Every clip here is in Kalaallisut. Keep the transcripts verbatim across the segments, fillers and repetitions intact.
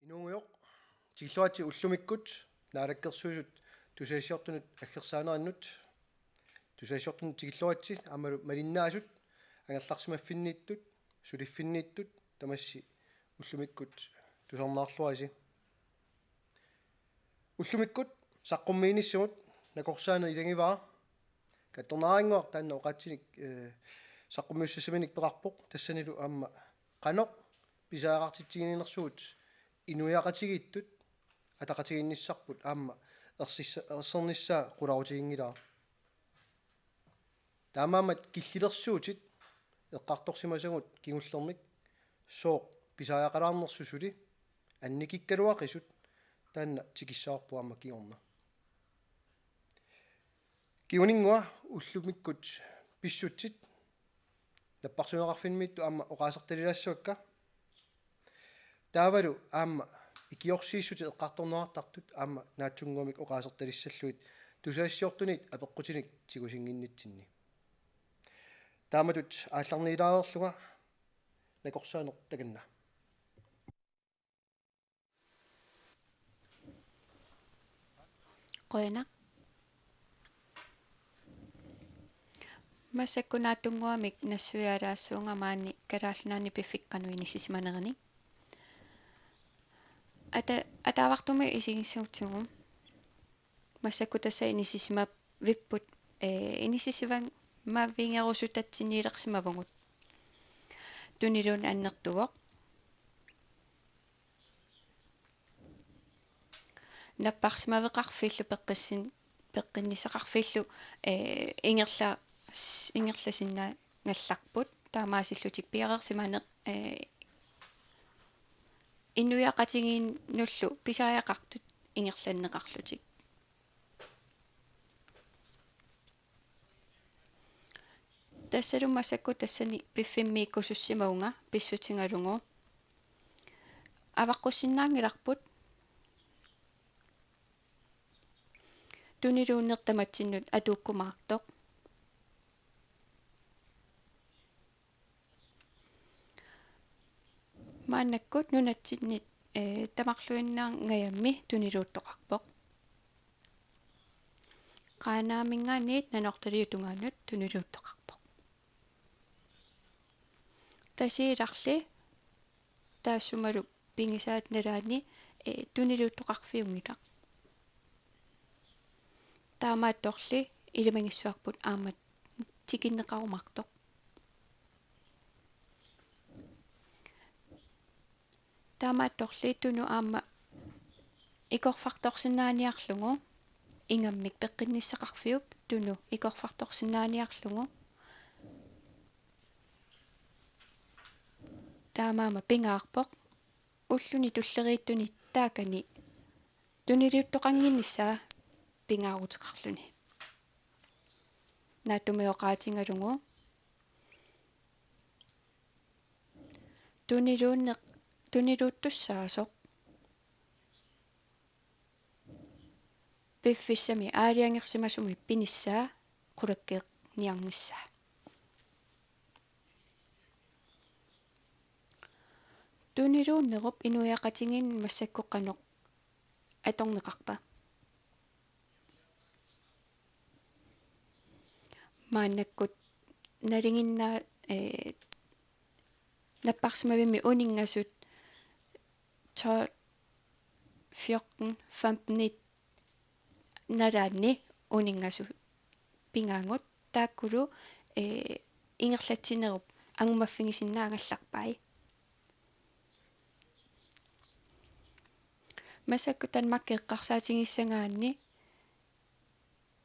Nuugujoq, tikilluaritsi ullumikkut Naalakkersuisut tusagassiortunut aggersaanerannut. Tusagassiortunut tikilluaritsi aammalu malinnaasut angerlarsimaffinniittut, suliffinniittut tamassi ullumikkut tusarnaarluarisi. Ullumikkut saqqummiinissamut nakorsaaneq ilagivara. Kattornaaraannguaq taanna oqaatsinik, eh, saqqummiussassaminik peqarpoq, tassanilu aamma qanoq pisariaqartitsigineqarnersugut inuiaqatigiittut ataqatigiinnissarput aamma ersissa-, ersernissaa qularutiginngilara. Taamaammat killilersuutit eqqartorsimasagut kingullermik sooq pisariaqalaarnersut suli annikikkaluaqisut taanna tikissavarput aamma kingorna. Kinguninngua ullumikkut pissutsit napparsimmaveqarfimmiittut aamma oqaasertalilaassavakka. Taavalu aamma ikiorsiissutit eqqartorneqartartut aamma naatsunnguamik oqaasertalissallugit tusagassiortunit apeqqutinik tigusinnginnitsinni. Taamatut aallarniilaareerlunga nakorsaaneq takanna. Qujanaq. Massakkut naatsunnguamik nassuiaalaassuunga maani Kalaallit Nunaanni piffissaq qanoq inissisimanerani. Ata-, ataavartumik isigissagutsigu. Massakkut tassa inissisimavipput, eh, inissisimavigerusutatsinniilersimavugut. Tuniluunniit annertuvoq. Napparsimmaveqarfillu peqqissin-, peqqinnissaqarfillu, eh, ingerla-, s-, ingerlasinnaagallarput. Taamaasillutik piareersimaneq, eh, inuiaqatigiinnullu pisariaqartut ingerlanneqarlutik. Tassalu massakkut tassani piffimmiikkusussimavunga pissutigalugu. Avaqqussinnaanngilarput. Tuniluunneq tamatsinnut atuukkumaartoq. Maannakkut nunatsinni, eh, tamarluinnaanngajammi tuniluuttoqarpoq. Qaanaaminngaanniit Nanortaliup tungaanut tuniluuttoqarpoq. Tasiilarli taassumalu pigisaata nalaani, eh, tuniluuttoqarfiunngilaq. Taamaattorli ilimagissavarput aamma tikinneqarumaartoq. Taamaattorli Tunu aamma ikorfartorsinnaaniarlugu, ingammik peqqinnissaqarfiup Tunu ikorfartorsinnaaniarlugu. Taamaammat pingaarpoq ulluni tulleriittuni taakani tuniliuttoqannginnissaa pingaaruteqarluni. Naatsumik oqaatigalugu tuniluunneq, tuniluuttussaasoq piffissami aalajangersimasumi pinissaa qulakkeerniarnissaa. Tuniluunnerup inuiaqatigiinni massakkut qanoq atorneqarpa? Maannakkut nalinginnaa, eh, napparsimavimmi uninngasut tolv, fjorten, femten nalaanni uninngasut pingaagut taakkulu, eh, ingerlatsinerup angumaffigisinnaanngallarpai. Massakkut Danmarki eqqarsaatigissagaanni,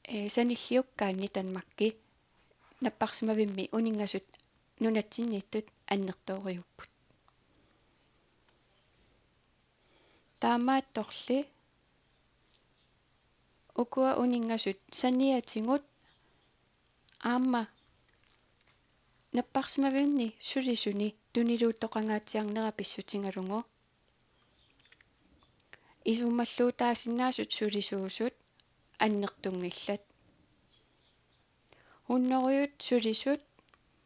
eh, sanilliukkaanni Danmarki napparsimavimmi uninngasut nunatsinniittut annertooriupput. Taamaattorli ukua uninngasut saniatigut aamma napparsimavinni sulisuni tuniluuttoqangaatsiarnera pissutigalugu isummalluutaasinnaasut sulisuusut annertunngillat. Hunnorujut sulisut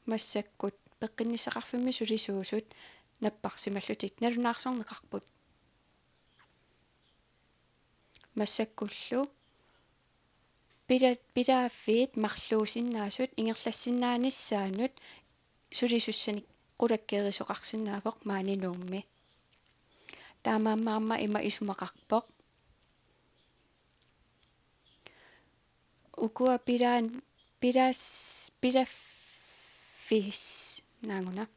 massakkut peqqinnissaqarfimmi sulisuusut napparsimallutik nalunaarsorneqarput. massakkullu pila-, pilaaffiit marluusinnaasut ingerlassinnaanissaannut sulisussanik qulakkeerisoqarsinnaavoq maani Nuummi. Taamaammat aamma ima isumaqarpoq. Ukua pilaan-, pilas-, pilaffis-, naaguna.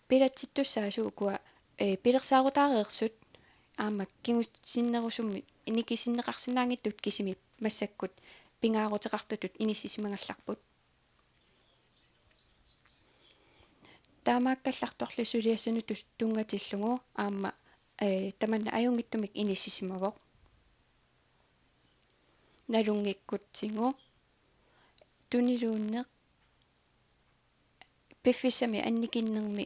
Pilatsittussaasut ukua, eh, pilersaarutaareersut aamma kingusinnerusummik nikisinneqarsinnaanngitsut kisimik massakkut pingaaruteqartutut inissisimagallarput. Taamaakkallartorli suliassanut tus-, tunngatillugu aamma, eh, tamanna ajunngitsumik inissisimavoq. Nalunngikkutsigu tuniluunneq piffissami annikinnermi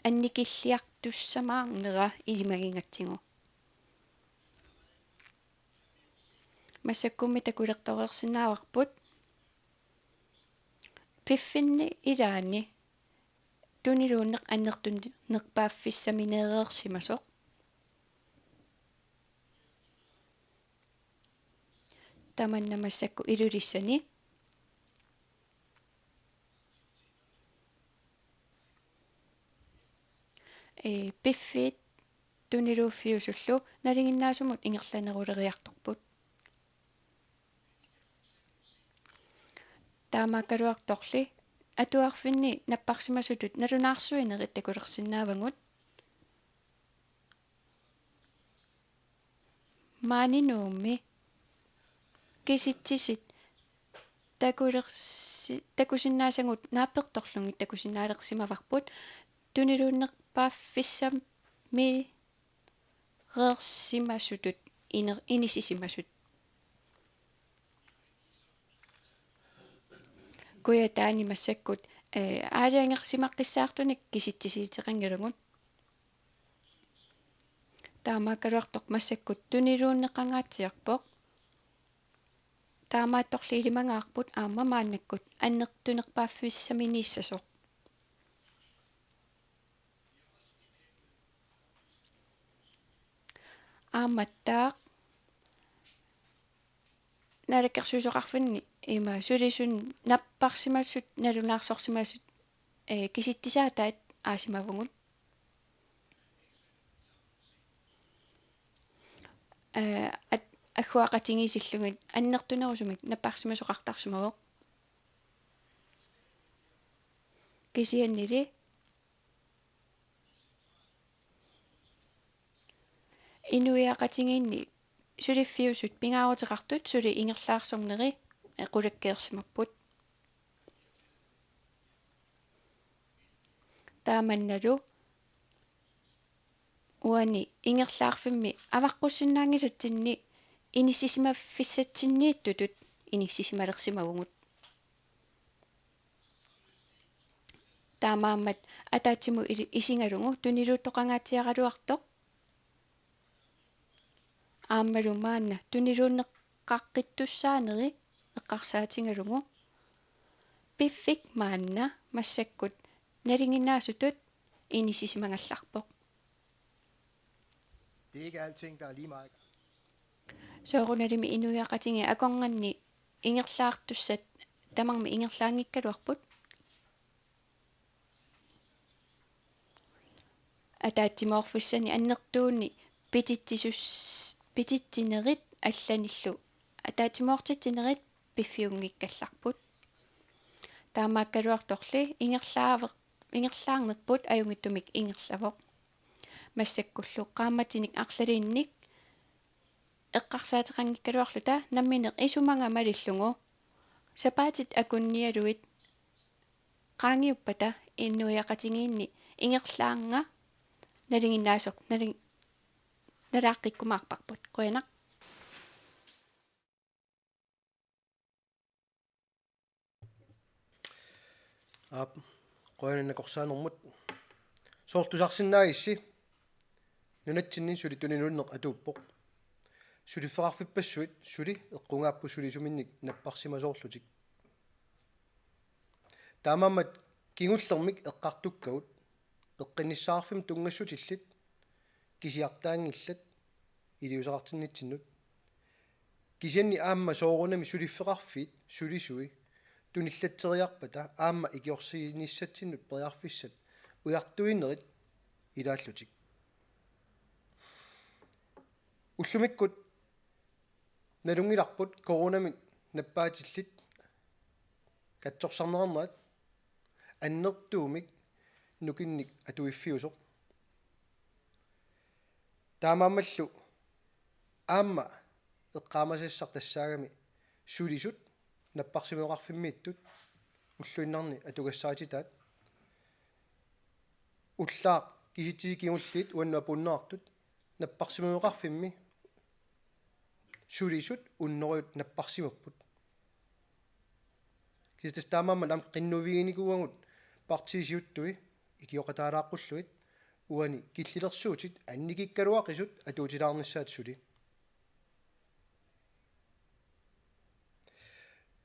annikilliartussamaarnera ilimagigatsigu. Massakkummi takulertoreersinnaavarput piffinni ilaanni tuniluunneq annertunerpaaffissamineereersimasoq. Tamanna massakkut Ilulissani. Ee, piffiit tuniluuffiusullu nalinginnaasumut ingerlaneruleriartorput. Taamaakkaluartorli atuarfinni napparsimasutut nalunaarsuinerit takulersinnaavagut. Maani Nuummi kisitsisit takulersi-, takusinnaasagut naappertorlugit takusinnaalersimavarput tuniluunnerpaaffissamireersimasutut iner-, inissisimasut. Kujataani massakkut, eh, aalajangersimaqqissaartunik kisitsisiiteqanngilagut. Taamaakkaluartoq massakkut tuniluunneqangaatsiarpoq. Taamaattorli ilimagaarput aamma maannakkut annertunerpaaffissaminiissasoq. Aammattaaq Naalakkersuisoqarfinni ima sulisunut napparsimasut nalunaarsorsimasut, eh, kisitsisaataat aasimavugut. Eh, at-, agguaqatigiissillugit annertunerusumik napparsimasoqartarsimavoq. Kisiannili inuiaqatigiinni suliffiusut pingaaruteqartut suli ingerlaarsorneri qulakkeersimapput. Taamannalu uani ingerlaarfimmi avaqqussinnaanngisatsinni inissisimaffissatsinniittutut inissisimalersimavugut. Taamaammat ataatsimut ili-, isigalugu tuniluuttoqangaatsiaraluartoq. Aammalu maanna tuniluunneqaqqittussaaneri eqqarsaatigalugu piffik maanna massakkut nalinginnaasutut inissisimagallarpoq. Det er ikke alting, der er lige meget. Soorunalimi inuiaqatigiit akornanni ingerlaartussat tamarmik ingerlaanngikkaluarput. Ataatsimoorfissani annertuuni pititsisus-, pititsinerit allanillu ataatsimoortitsinerit piffiunngikkallarput. Taamaakkaluartorli ingerlaaver-, ingerlaarnerput ajunngitsumik ingerlavoq. Massakkullu qaammatinik arlalinnik eqqarsaateqanngikkaluarluta nammineq isumaga malillugu sapaatit akunnialuit qaangiuppata inuiaqatigiinni ingerlaannga nalinginnaasoq naling-, nalaaqqikkumaarparput. Qujanaq. Aap, qujanaq nakorsaanermut. Soorlu tusarsinnaagissi, nunatsinni suli tuniluunneq atuuppoq. Suliffeqarfippassuit suli eqqugaapput sulisuminnik napparsimasoorlutik. Taamaammat kingullermik eqqartukkagut, peqqinnissaqarfimmut tunngassutillit kisiartaanngillat, iliuuseqartinnitsinnut Kisianni aamma soorunami suliffeqarfiit sulisui tunillatseriarpata aamma ikiorsiinissatsinnut periarfissat ujartuinerit ilaallutik. Ullumikkut nalunngilarput coronamik nappaatillit katsorsarneqarnerat annertuumik nukinnik atuiffiusoq. Taamaammallu aamma eqqaamasassaq tassaagami sulisut napparsimmaveqarfimmiittut ulluinnarni atugassarititaat. Ullaaq kisitsisit kingulliit uannut apuunneqartut napparsimmaveqarfimmi sulisut hunnorujut napparsimapput. Kisianni tassa taamaammat aamma qinnuiginikuuagut partiit siuttui ikioqataalaaqqullugit uani killilersuutit annikikkaluaqisut atuutilaarnissaat suli.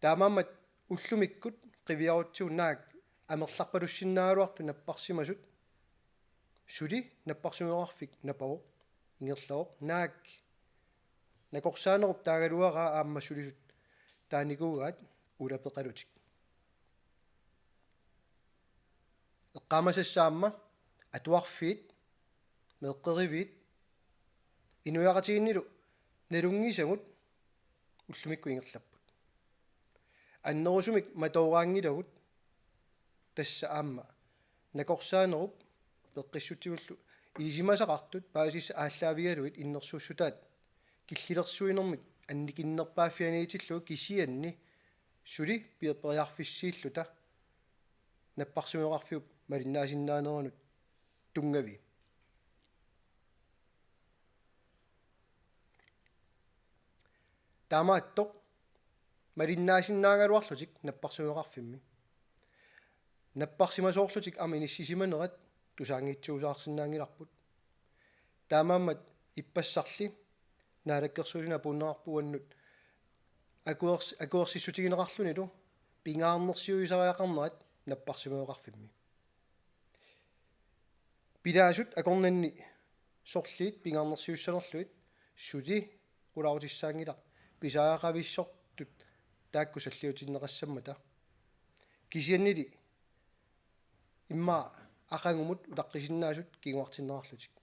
Taamaammat ullumikkut qiviarutsigu naak amerlarpalussinnaagaluartut napparsimasut suli napparsimmaveqarfik napavoq, ingerlavoq, naak nakorsaanerup taagaluaraa aamma sulisut taanikuugaat ulapeqalutik. Eqqaamasassaq aamma atuarfiit, meeqqeriviit, inuiaqatigiinnilu nalunngisagut ullumikkut ingerlapput. Annerusumik matooraanngilagut, tassa aamma nakorsaanerup peqqissutsigullu ilisimasaqartut paasissat aallaavigalugit innersuussutaat killilersuinermik annikinnerpaaffianiitillugu kisianni suli pier-, periarfissiilluta napparsimmaveqarfiup malinnaasinnaaneranut tunngavii. Taamaattoq malinnaasinnaagaluarlutik napparsimmaveqarfimmi. Napparsimasoorlutik aamma inissisimanerat tusaanngitsuusaarsinnaanngilarput. Taamaammat ippassarli naalakkersuisuni apuunneqarpoq uannut akuers-, akuersissutigineqarlunilu pingaarnersiuisariaqarnerat napparsimmaveqarfimmi. Pilaasut akornanni sorliit pingaarnersiussanerlugit suli qularutissaanngilaq pisariaqavissortut taakku salliutinneqassammata. Kisiannili immaqa aqagumut utaqqisinnaasut kinguartinneqarlutik.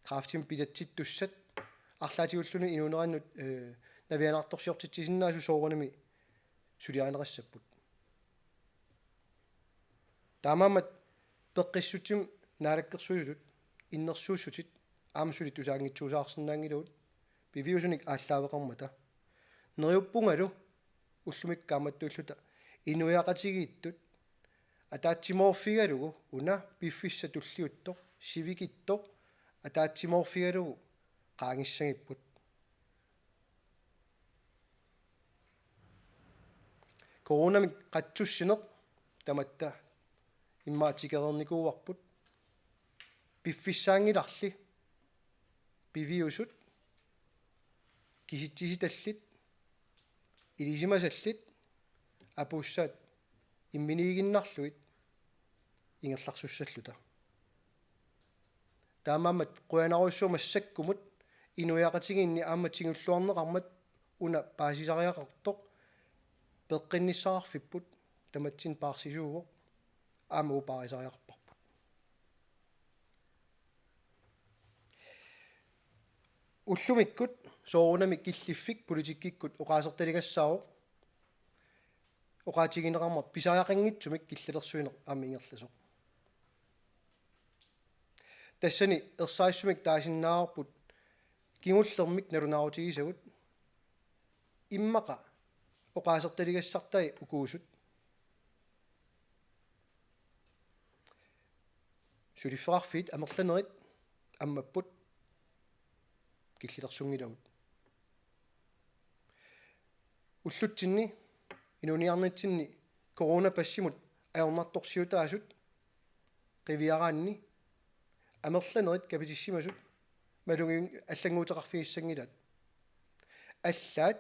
Kræftimik bilatsittussat arlaatigulluunniit inuunerannut, øh, navianartorsiortitsisinnaasut soorunami suliarineqassapput. Taamaammat peqqissutsimut naalakkersuisutut innersuussutit aamma suli tusaanngitsuusaarsinnaanngilagut piviusunik aallaaveqarmata. Neriuppungalu ullumikkut kaammattuilluta inuiaqatigiittut ataatsimoorfigalugu una piffissaq tulliuttoq sivikitsoq ataatsimoorfigalugu qaangissagipput. Coronamik qatsussineq tamatta immaqa tikereernikuuarput. Piffissaanngilarli piviusut, kisitsisitallit, ilisimasallit apuussaat imminiiginnarlugit ingerlarsussalluta. Taamaammat qujanarujussuaq massakkumut inuiaqatigiinni aamma tigulluarneqarmat una paasisariaqartoq peqqinnissaqarfipput tamatsinnut paarsisuuvoq aamma uku paarisariaqarparput. Ullumikkut soorunami killiffik politikkikkut oqaasertaligassaavoq oqaatigineqarmat pisariaqanngitsumik killilersuineq aamma ingerlasoq. Tassani ersarissumik taasinnaavarput kingullermik nalunaarutigisagut immaqa oqaasertaligassartai ukuusut. Suliffeqarfiit amerlanerit ammapput killilersunngilagut. Ullutsinni inuuniarnitsinni coronapassimut ajornartorsiutaasut qiviaraanni amerlanerit kapitissimasut malugi- allannguuteqarfigissanngilaat. Allaat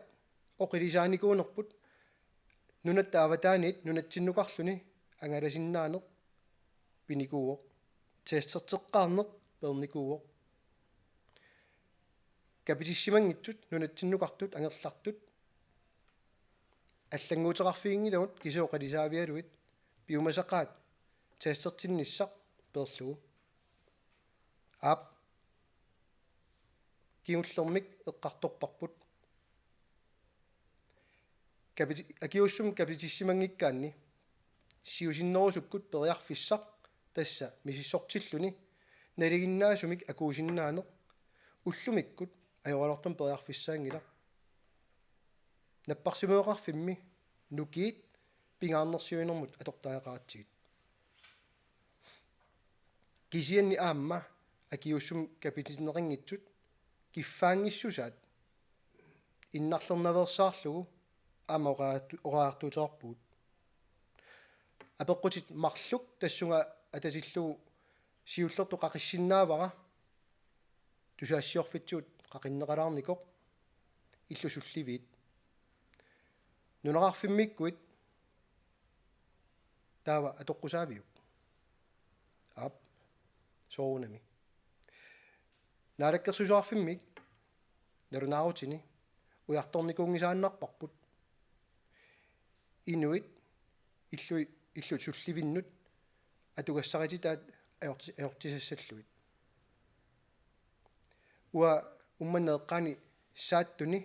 oqilisaanikuunerput nunatta avataaniit nunatsinnukarluni angalasinnaaneq pinikuuvoq. Testerteqqaarneq peernikuuvoq. Kapitissimanngitsut nunatsinnukartut angerlartut allannguuteqarfiginngilagut, kiisa oqalusaavigalugit piumasaqaat testertinnissaq peerlugu. Aap, kingullermik eqqartorparput. Kapiti-, akiuussummik kapitissimanngikkaanni siusinnerusukkut periarfissaq, tassa misissortilluni nalinginnaasumik akuusinnaaneq, ullumikkut ajoraluartumik periarfissaanngilaq. Napparsimmaveqarfimmi nukiit pingaarnersiuinermut atortariaqaratsigit. Kisianni aamma akiuussummik kapitinneqanngitsut kiffaanngissusaat innarlernaveersaarlugu aamma oqariartu-, oqariartuuteqarpugut. Apeqqutit marluk tassunga atatillugu siullertut qaqissinnaavara tusagassiorfitsigut qaqinneqalaarnikoq: illut sulliviit? Nunaqarfimmiikkuit taava atoqqusaaviuk? Aap, soorunami. Naalakkersuisoqarfimmit nalunaarutini ujartornikuunngisaannarparput inuit illu-, illut sullivinnut atugassarititaat ajorti-, ajortisassallugit. Uanga Uummannap eqqaani Saattuni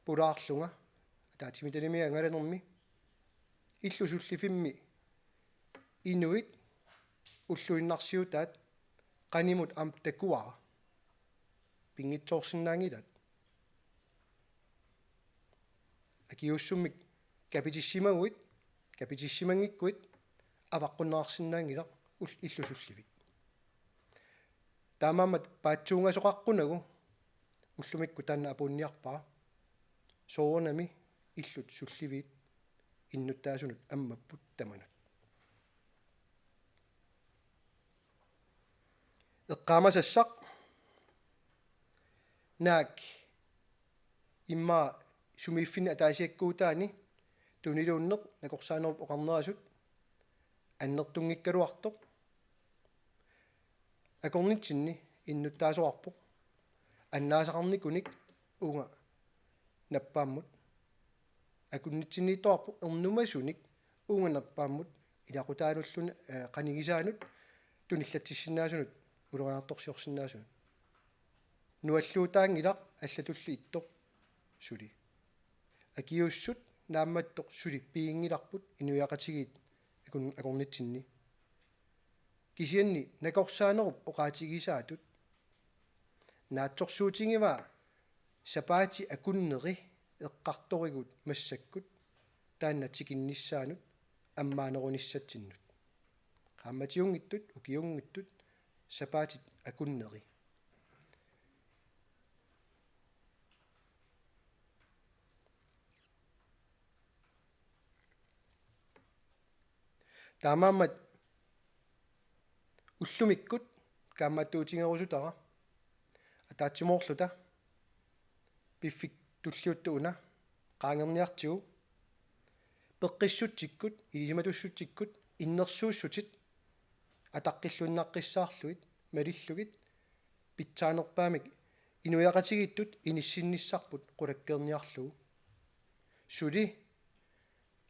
pulaarlunga, ataatsimiititaliami angalanermi, illut sullivimmi inuit ulluinnarsiutaat qanimut aamma takuara pinngitsoorsinnaanngilaat. Akiuussummik kapitissimaguit, kapitissimanngikkuit avaqqunneqarsinnaanngilaq ul-, illut sullivit. Taamaammat paatsuungasoqaqqunagu ullumikkut taanna apuunniarpara. Soorunami illut sulliviit innuttaasunut ammapput tamanut. Eqqaamasassaq: Naak immaqa sumiiffinni ataasiakkuutaani tuniluunneq nakorsaanerup oqarnerasut annertunngikkaluartoq akornitsinni innuttaasoqarpoq annaasaqarnikunik uunga nappaammut. Akunnitsinniittoqarpoq ernumasunik uunga nappaammut ilaqutaalulluni, eh, qanigisaanut tunillatsissinnaasunut ulorianartorsiorsinnaasunut. Nualluutaanngilaq allatulli ittoq suli. Akiuussut naammattoq suli piginngilarput inuiaqatigiit akun-, akornitsinni. Kisianni nakorsaanerup oqaatigisaatut naatsorsuutigivaa sapaatip akunneri eqqartorigut massakkut taanna tikinnissaanut ammaanerunissatsinnut. Qaammatiunngitsut, ukiunngitsut, sapaatip akunneri. Taamaammat ullumikkut kaammattuutigerusutara ataatsimoorluta piffissaq tulliuttoq una qaangerniartigu peqqissutsikkut, ilisimatussutsikkut, innersuussutit ataqqilluinnaqqissaarlugit malillugit pitsaanerpaamik inuiaqatigiittut inissinnissarput qulakkeerniarlugu. Suli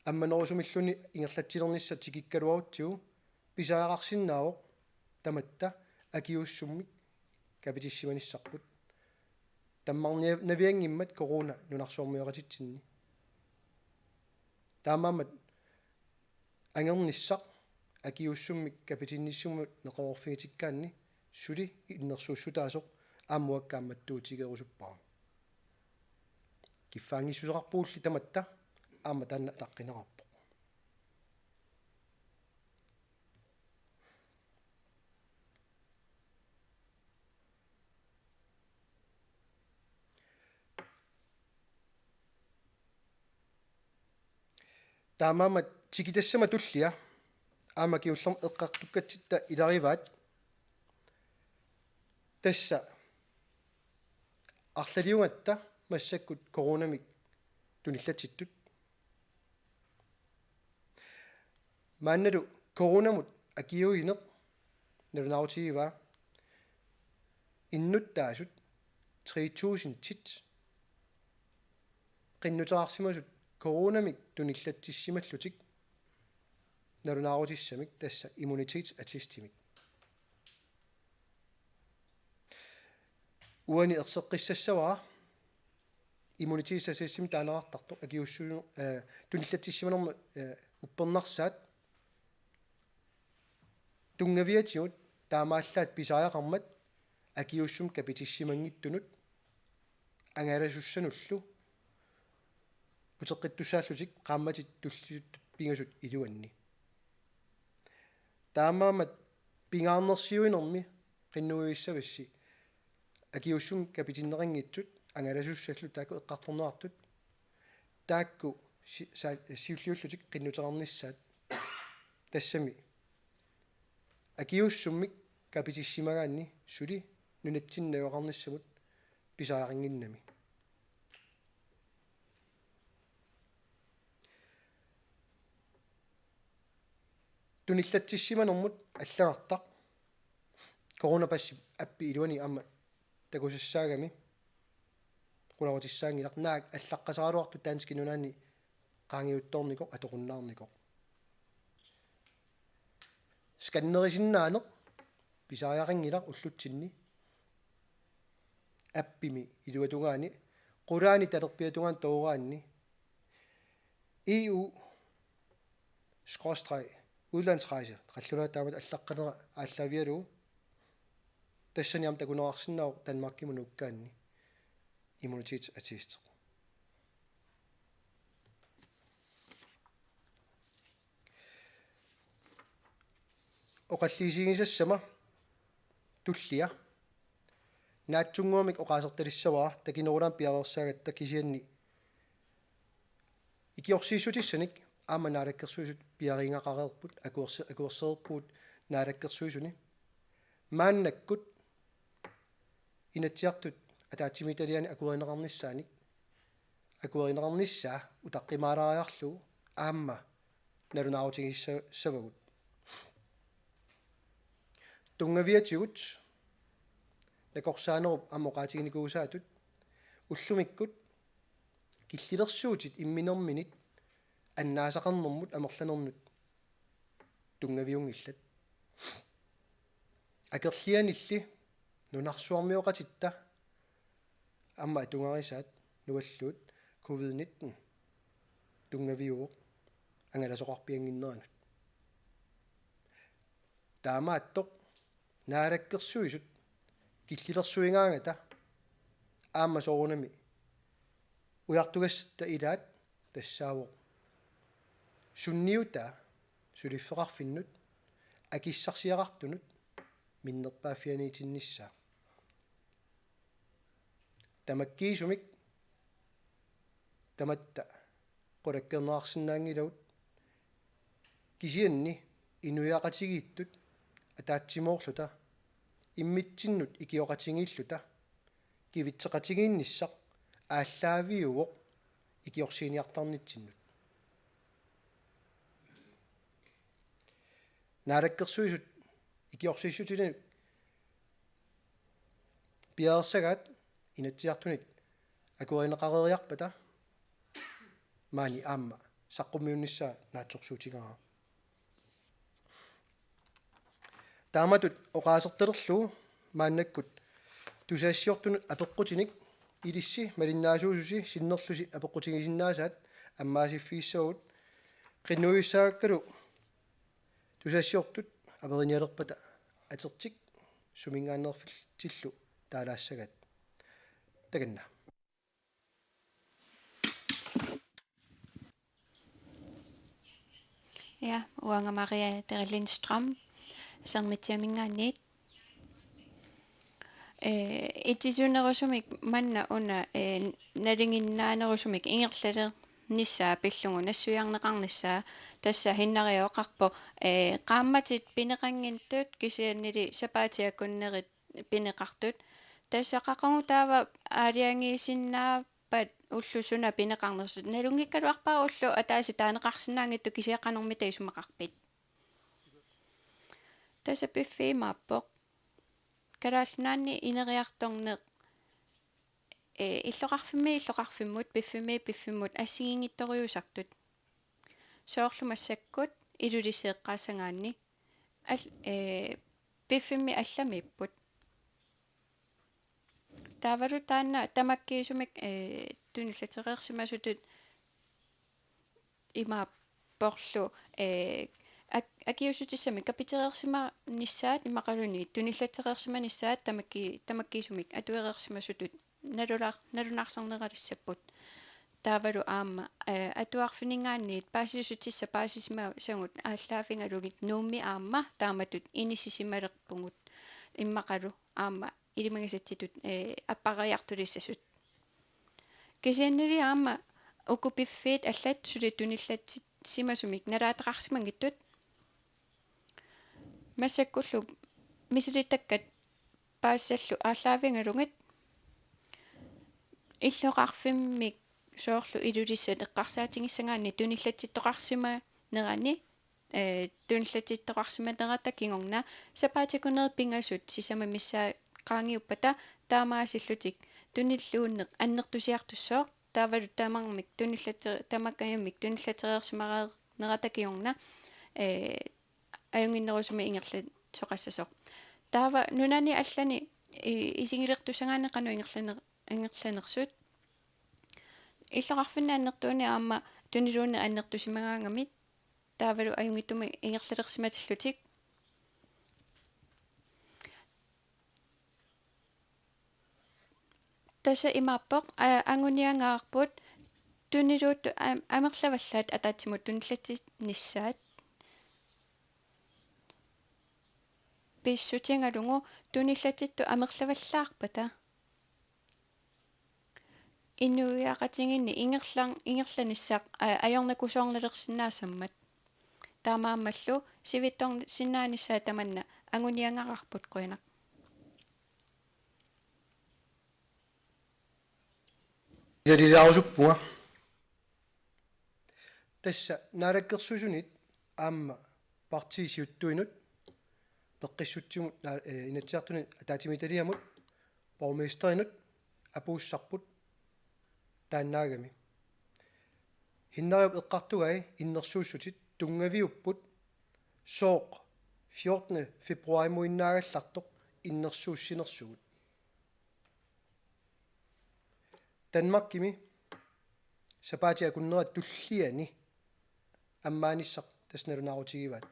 ammanerusumilluunniit ingerlatsilernissaq tikikkaluarutsigu pisariaqarsinnaavoq tamatta akiuussummik kapitissimanissarput. Tammarnia-, navianngimmat corona nunarsuarmioqatitsinni. Taamaammat angernissaq akiuussummik kapitinnissamut neqeroorfigitikkaanni suli innersuussutaasoq aamma uanga kaammattuutigerusuppara. Kiffaanngissuseqarpugulli tamatta aamma taanna ataqqineqarpoq. Taamaammat tikitassama tullia aamma kingullermik eqqartukkatsitta ilarivaat. Tassa arlaliugatta massakkut coronamik tunillatsittut. Maannalu coronamut akiuineq nalunaarutigivaa innuttaasut tre tusindit qinnuteqarsimasut coronamik tunillatsissimallutik nalunaarutissamik, tassa immunitetsatestimik. Uani erseqqissassavara immunitetsatestimik taaneqartartoq akiuussu-, eh, tunillatsissimanermut, eh, uppernarsaat tunngaviatigut taamaallaat pisariaqarmat akiuussummik kapitissimanngitsunut angalasussanullu uteqqittussaallutik qaammatit tulliuttut pingasut iluanni. Taamaammat pingaarnersiuinermi qinnuigissavassi akiuussummik kapitinneqanngitsut angalasussallu taakku eqqartorneqartut, taakku si-, sa-, siulliullutik qinnuteqarnissaat. Tassami akiuussummik kapitissimagaanni suli nunatsinni najugaqarnissamut pisariaqannginnami. Tunillatsissimanermut allagartaq coronapassip appi iluani aamma takusassaagami qularutissaanngilaq, naak allaqqasaraluartoq danskit nunaanni qaangiuttoornikoq atoqunnaarnikoq. Scannerisinnaaneq pisariaqanngilaq ullutsinni appimi iluatungaani, qulaani talerpiatungaani tooraanni E U skråstreg udlandsrejse, qallunaat taamatut allaqqanera aallaavigalugu, tassani aamma takuneqarsinnaavoq Danmarkimut nuukkaanni immunitetsatteq. Oqallisigisassama tullia. Naatsunnguamik oqaasertalissavara takinerulaamik piareersaagatta, kisianni ikiorsiissutissanik aamma Naalakkersuisut piariingaqareerput, akuerse-, akuersereerpugut Naalakkersuisuni. Maannakkut Inatsisartut ataatsimiititaliani akuerineqarnissaanik, akuerineqarnissaa utaqqimaalaariarlugu aamma nalunaarutigissavagut. Tunngaviatigut nakorsaanerup aamma oqaatiginikuusaatut ullumikkut killilersuutit imminerminit annaasaqarnermut amerlanernut tunngaviunngillat. Akerlianilli nunarsuarmioqatitta aamma atugarisaat nualluut covid nitten tunngaviuvoq angalasoqarpiannginneranut. Taamaattoq Naalakkersuisut killilersuigaangata aamma soorunami ujartugassatta ilaat tassaavoq sunniutaa suliffeqarfinnut akissarsiaqartunut minnerpaaffianiitinnissaa. Tamakkiisumik tamatta qulakkeerneqarsinnaanngilagut, kisianni inuiaqatigiittut ataatsimoorluta immitsinnut ikioqatigiilluta kivitseqatigiinnissaq aallaaviuvoq ikiorsiiniartarnitsinnut. Naalakkersuisut ikiorsiissutinik piareersagaat Inatsisartunit akuerineqareeriarpata maani aamma saqqummiunnissaa naatsorsuutigaara. Taamatut oqaasertalerlugu maannakkut tusagassiortunut apeqqutinik ilissi malinnaasuususi sinnerlusi apeqqutigisinnaasaat ammaasiffigissavagut. Qinnuigissaakkalu tusagassiortut aperinialerpata atertik suminngaanneerfillu taalaassagaat. Takanna. Ja, uanga Maria Dere Lindstrøm, Sermitsiaminngaanniit. Eh, itisunerusumik manna una, eh, nalinginnaanerusumik ingerlalernissaa pillugu nassuiarneqarnissaa, tassa Hinnari oqarpoq, eh, qaammatit pineqanngitsut kisiannili sapaatip akunnerit pineqartut. Tassa qaqugu taava aalajangiisinnaavat ullut suna pineqarnersut? Nalunngikkaluarpara ullut ataaseq taaneqarsinnaanngitsoq, kisianni qanormita isumaqarpit? Tassa piffissaq imaappoq: Kalaallit Nunaanni ineriartorneq ee, illoqarfimmi illoqarfimmut, piffimmi piffimmut assigiinngitsorujussuusartut. Soorlu massakkut Ilulissat eqqaassagaanni al-, ee, piffimmi allamiipput. Taavalu taanna tamakkiisumik, ee, tunillatereersimasutut imaapporlu, ee, ak-, akiuussutissamik kapitereersimanissaat imaluunniit tunillatereersimanissaat tamakki-, tamakkiisumik atuereersimasutut nalula-, nalunaarsorneralissapput. Taavalu aamma, ee, atuarfinninngaanniit paasissutissat paasisimasagut aallaavigalugit Nuummi aamma taamatut inissisimalerpugut immaqalu aamma ilimagisatsitut, ee, appariartulissasut. Kisiannili aamma uku piffiit allat suli tunillatsitsimasumik nalaataqarsimanngitsut. Massakkullu misilitakkat paasissallu aallaavigalugit illoqarfimmik soorlu Ilulissat eqqarsaatigissagaanni tunillatsittoqarsimanerani, ee, tunillatsittoqarsimanerata kingorna sapaatip akunneri pingasut sisamat missaat qaangiuppata taamaasillutik tunilluunneq annertusiartussooq, taavalu tamarmik tunillate-, tamakkiisumik tunillatereersimareernerata kingorna, ee, ajunnginnerusumik ingerlasoqassasoq. Taava nunani allani i-, isigilertussagaanni qanoq ingerlaner-, ingerlanersut. Illoqarfinni annertuuni aamma tuniluunniit annertusimagaangamik taavalu ajunngitsumik ingerlalersimatillutik. Tassa imaappoq, a-, anguniagarput tuniluuttut am-, amerlavallaat ataatsimut tunillatsinissaat. Pissutigalugu tunillatsittut amerlavallaarpata inuiaqatigiinni ingerlan-, ingerlanissaq a-, ajornakusoornalersinnaassammat. Taamaammallu sivitsorsinnaanissaat tamanna anguniagarput, qujanaq. Ilalilaarusuppara. Tassa Naalakkersuisunit aamma partiit siuttuinut peqqissutsimut naa-, ee, Inatsisartuni ataatsimiititaliamut borgmesterinut apuussarput taannaagami. Hinnariup eqqartugai innersuussutit tunngaviupput sooq fjortende februarimuinnaagallartoq innersuussinersugut. Danmarkimi sapaatip akunnera tulliani ammaanissaq tassa nalunaarutigivaat.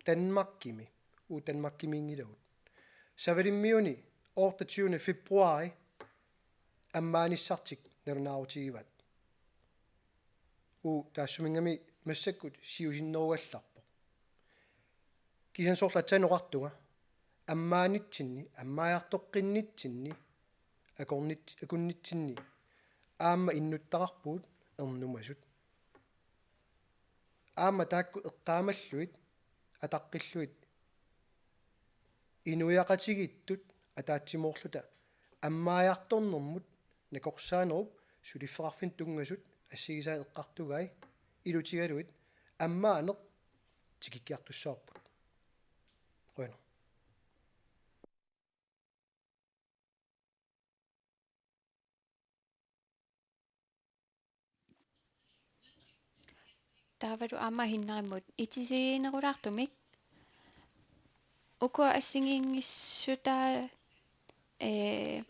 Danmarkimi, uagut Danmarkimiinngilagut. Savalimmiuni otteogtyvende februari ammaanissartik nalunaarutigivaat. Uagut taassuminngaanniit massakkut siusinnerugallarpoq. Kisianni soorlu aatsaat oqartunga, ammaanitsinni, ammaajartoqqinnitsinni, akornit-, akunnitsinni aamma innuttaqarpugut ernumasut. Aamma taakku eqqaamallugit, ataqqillugit, inuiaqatigiittut ataatsimoorluta ammaajartornermut nakorsaanerup suliffeqarfinnut tunngasut assigisaatit eqqartugai ilutigalugit ammaaneq tikikkiartussavarput. Qujanaq. Taavalu aamma Hinnarimut itisiinerulaartumik. Ukua assigiinngissutaat, ee,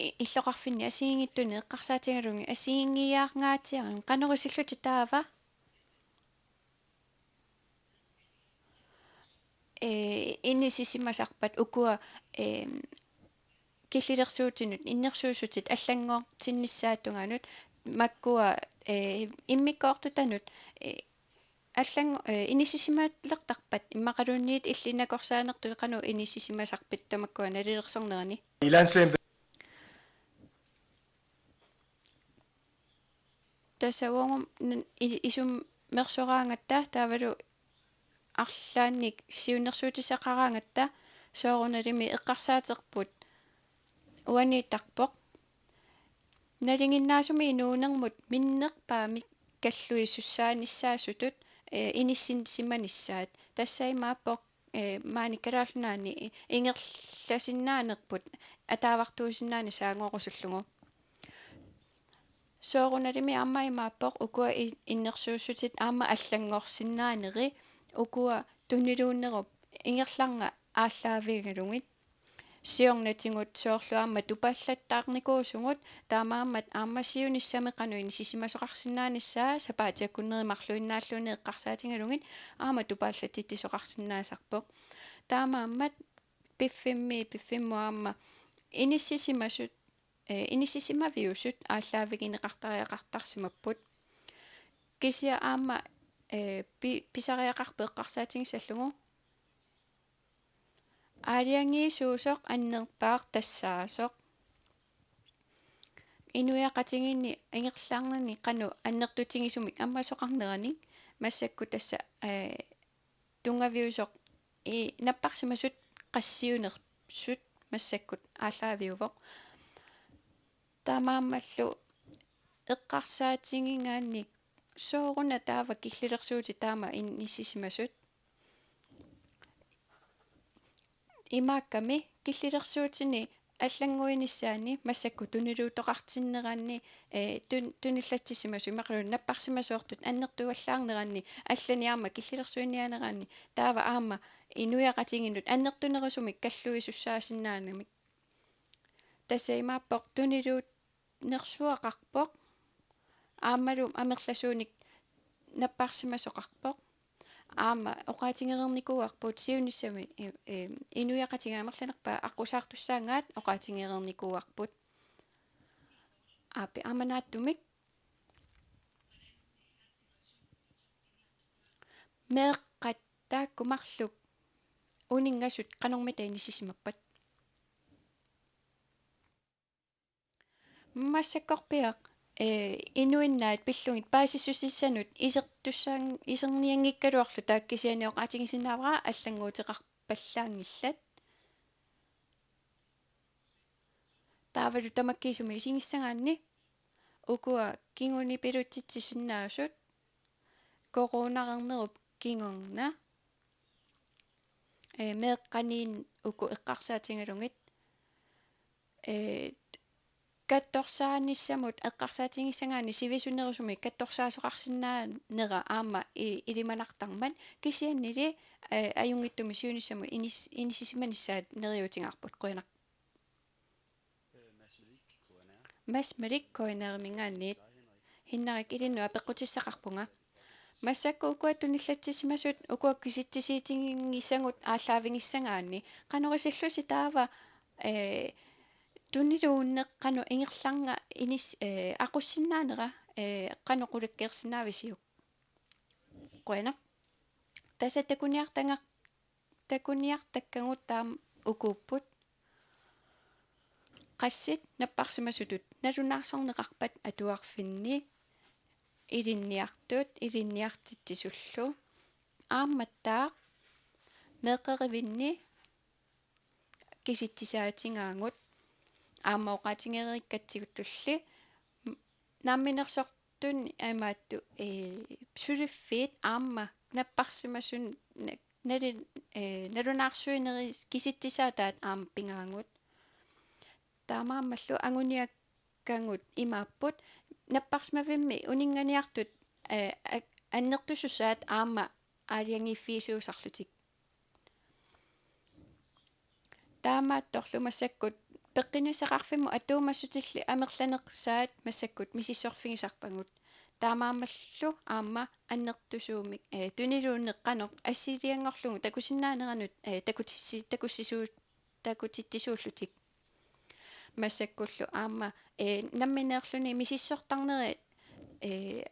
i-, illoqarfinni assigiinngitsunik eqqarsaatigalugit assigiinngiiaarngaatsiarami, qanoq isillutit taava? Ee, inissisimasarpat ukua, ee, killilersuutinut innersuussutit allanngortinnissaata tungaanut makkua, ee, immikkoortutanut, ee, allang-, ee, inissisimalertarpat immaqaluunniit illit nakorsaanertut qanoq inissisimasarpit tamakkua nalilersornerani? I landslægen. Tassa uagut n-, i-, isummersoraangatta taavalu arlaannik siunnersuutissaqaraangatta soorunalimi eqqarsaaterput uaniittarpoq. Nalinginnaasumik inuunermut minnerpaamik kalluisussaanissaassutut, ee, inissisimanissaat. Tassa imaappoq, ee, maani Kalaallit Nunaanni ingerlasinnaanerput ataavartuusinnaaneq saanngorusullugu. Soorunalimi aamma imaappoq ukua i-, innersuussutit aamma allanngorsinnaaneri, ukua tuniluunnerup ingerlaannaq aallaavigalugit. Siornatigut soorlu aamma tupaallattaarnikuusugut, taamaammat aamma siunissami qanoq inissisimasoqarsinnaanissaa sapaatip akunneri marluinnaalluunniit eqqarsaatigalugit aamma tupaallatsitsisoqarsinnaasarpoq. Taamaammat piffimmi, piffimmu aamma inissisimasut, eh, inissisimaviusut aallaavigineqartariaqartarsimapput. Kisianni aamma, eh, pi-, pisariaqarpoq eqqarsaatigissallugu. Aalajangiisuusoq annerpaaq tassaasoq. Inuiaqatigiinni ingerlaannani qanoq annertutigisumik ammasoqarneranik massakkut tassa, eh, tunngaviusoq i-, napparsimasut qassiunersut massakkut aallaaviuvoq. Taamaammallu eqqarsaatigigaanni sooruna taava killilersuutit taama inissisimasut. Imaakkami killilersuutini allannguinissaanni massakkut tuniluuttoqartinneranni, eh, tun-, tunillatsissimasut imaluunniit napparsimasoortut annertuallaarneranni allani aamma killilersuiniaaneranni taava aamma inuiaqatigiinnut annertunerusumik kalluisussaasinnaanermik. Tassa imaappoq tuniluut- nersuaqarpoq. Aammalu amerlasuunik napparsimasoqarpoq. Aamma oqaatigereernikuuarput siunissami, eh, eh, inuiaqatigiit amerlanerpaat aqqusaartussaagaat oqaatigereernikuuarput. Aappi aamma naattumik. Meeqqat taakku marluk uninngasut qanormita inissisimappat? Massakkorpiaq, eh, inuinnaat pillugit paasissutissanut isertussaan-, isernianngikkaluarluta kisianni oqaatigisinnaavara allannguuteqarpallaanngillat. Taavalu tamakkiisumik isigissagaanni ukua kingunipilutsitsisinnaasut coronareernerup kingorna, eh, meeqqaniit uku eqqarsaatigalugit, eh, kattorsaanissamut eqqarsaatigissagaanni sivisunerusumik kattorsaasoqarsinnaanera aamma i-, ilimanartarmat kisiannili, eh, ajunngitsumik siunissamut inis-, inissisimanissaat neriuutigaarput. Qujanaq. Mads Malik K N R-iminngaanniit. Hinnarik ilinnut apeqqutissaqarpunga. Massakkut ukua tunillatsissimasut ukua kisitsisiitiginngisagut aallaavigissagaanni qanoq isillusi taava, eh, tuniluunneq qanoq ingerlaannaq inis-, eh, aqussinnaanera, eh, qanoq qulakkeersinnaavisiuk? Qujanaq. Tassa takuniartanga-, takuniartakkagut taama ukuupput. Qassit napparsimasutut nalunaarsorneqarpat atuarfinni, ilinniartut, ilinniartitsisullu, aammattaaq meeqqerivinni kisitsisaatigaangut aamma oqaatigereerikkatsigu tulli m-, namminersortut imaattoq, eh, suliffiit aamma napparsimasunut na-, nali-, eh, nalunaarsuinerit kisitsisaataat aamma pigaagut. Taamaammallu anguniakkagut imaapput napparsimavimmi uninnganiartut, eh, a-, annertusussaat aamma aalajangiiffigisuusarlutik. Taamaattorlu massakkut peqqinnissaqarfimmut atuummassutilli amerlanersaat massakkut misissorfigisarpagut. Taamaammallu aamma annertusuumik, eh, tuniluunneq qanoq assilianngorlugu takusinnaaneranut, eh, takutissi-, takussisuu-, takutitsisuullutik. Massakkullu aamma, eh, nammineerluni misissortarneri, eh,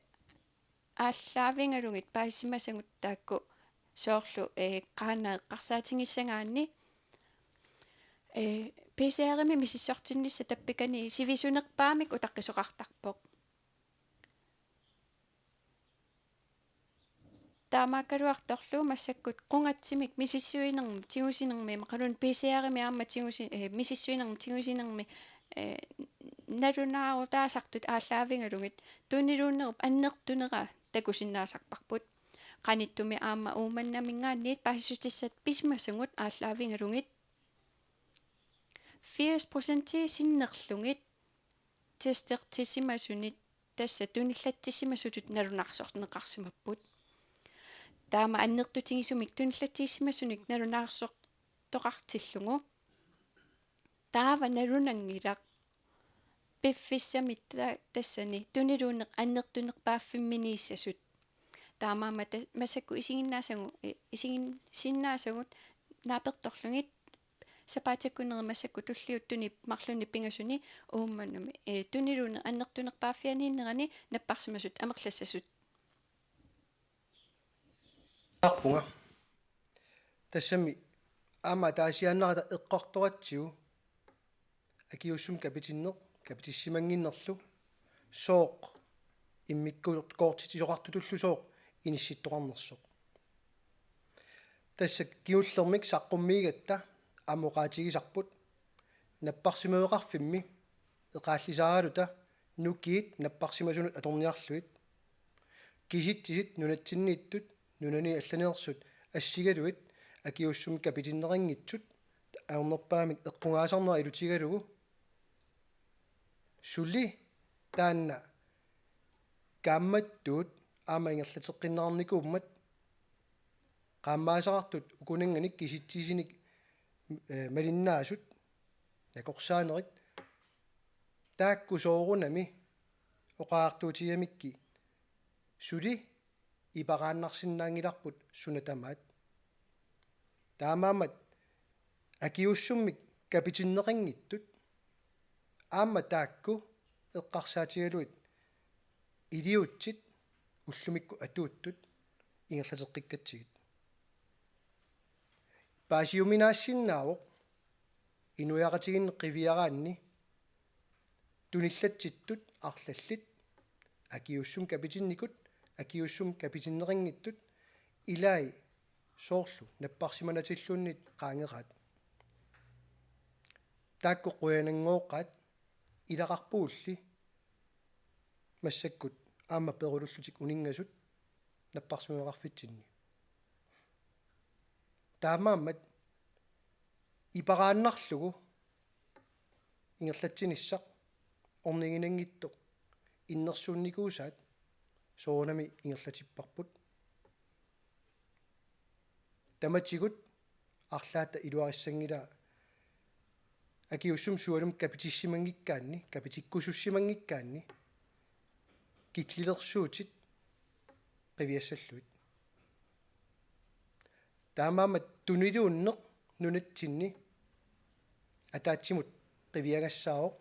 aallaavigalugit paasisimasagut taakku soorlu, eh, qaannat eqqarsaatigissagaanni, eh, P C R-imi misissortinnissaq tappikani sivisunerpaamik utaqqisoqartarpoq. Taamaakkaluartorlu massakkut qungatsimik misissuinermik tigusinermi imaluunniit P C R-imi aamma tigusi-, eh, misissuinermik tigusinermi, eh, nalunaarutaasartut aallaavigalugit tuniluunnerup annertunera takusinnaasarparput. Qanittumi aamma Uummannaminngaanniit paasissutissat pisimasagut aallaavigalugit firs procentii sinnerlugit testertisimasunit tassa tunillatsissimasutut nalunaarsorneqarsimapput. Taama annertutigisumik tunillatsissimasunik nalunaarsortoqartillugu. Taava nalunanngilaq piffissami ta-, tassani tuniluunneq annertunerpaaffimminiissasut. Taamaammat ta-, massakkut isiginnaasagut, eh, isiginnaasagut naapertorlugit sapaatip akunneri massakkut tulliuttuni marlunni pingasuni Uummannami, eh, tuniluunneq annertunerpaaffianiinnerani napparsimasut amerlassasut. Arpunga. Tassami aamma ataasiaannarata eqqartoratsigu akiuussummik kapitinneq, kapitissimannginnerlu sooq immikkoortitsisoqartutullu sooq inissittoqarnersoq. Tassa kingullermik saqqummiigatta aamma oqaatigisarput napparsimaveqarfimmi eqaallisaaraluta nukiit napparsimasunut atorniarlugit. Kisitsisit nunatsinniittut, nunani allaneersut assigalugit akiuussummik kapitinneqanngitsut ajornerpaamik eqqugaasarnerat ilutigalugu. Suli taanna kaammattuut aamma ingerlateqqinneqarnikuummat qaammaasaqartut ukunannganik kisitsisinik, eh, malinnaasut nakorsaanerit taakku soorunami oqariartuutigigamikkit suli iperaannarsinnaanngilarput suna tamaat. Taamaammat akiuussummik kapitinneqanngitsut aamma taakku eqqarsaatigalugit iliuutsit ullumikkut atuuttut ingerlateqqikkatsigit. Paasiuminaassinnaavoq inuiaqatigiinni qiviaraanni tunillatsittut arlallit, akiuussummik kapitinnikut, akiuussummik kapitinneqanngitsut, ilai soorlu napparsimanatilluunniit qaangeraat. Taakku qujananngoqqaat ilaqarpugulli massakkut aamma perulullutik uninngasut napparsimaveqarfitsinni. Taamaammat iperaannarlugu ingerlatsinissaq orniginanngitsoq innersuunnikuusaat soorunami ingerlatipparput. Tamatigut arlaata iluarissanngilaa akiuussummik sualummik kapitissimanngikkaanni, kapitikkusussimanngikkaanni killilersuutit qiviassallugit. Taamaammat tuniluunneq nunatsinni ataatsimut qiviagassaavoq.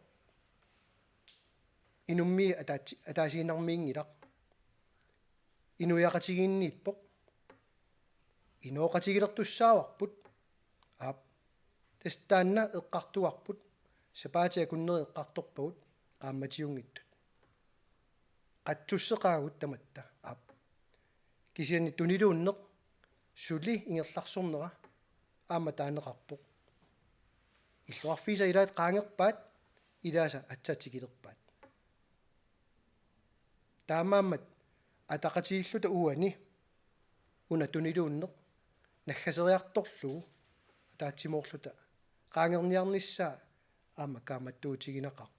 Inummit ataatsi-, ataasiinnarmiinngilaq. Inuiaqatigiinniippoq. Inooqatigilertussaavarput. Aap. Tassa taanna eqqartugarput. Sapaatip akunneri eqqartorpagut qaammatiunngitsut. Qatsusseqaagut tamatta. Aap. Kisianni tuniluunneq suli ingerlarsornera aamma taaneqarpoq. Illoqarfiisa ilaat qaangerpaat, ilaasa aatsaat tikilerpaat. Taamaammat ataqatigiilluta uani una tuniluunneq naggaseriartorlugu ataatsimoorluta qaangerniarnissaa aamma kaammattuutiginaqaaq.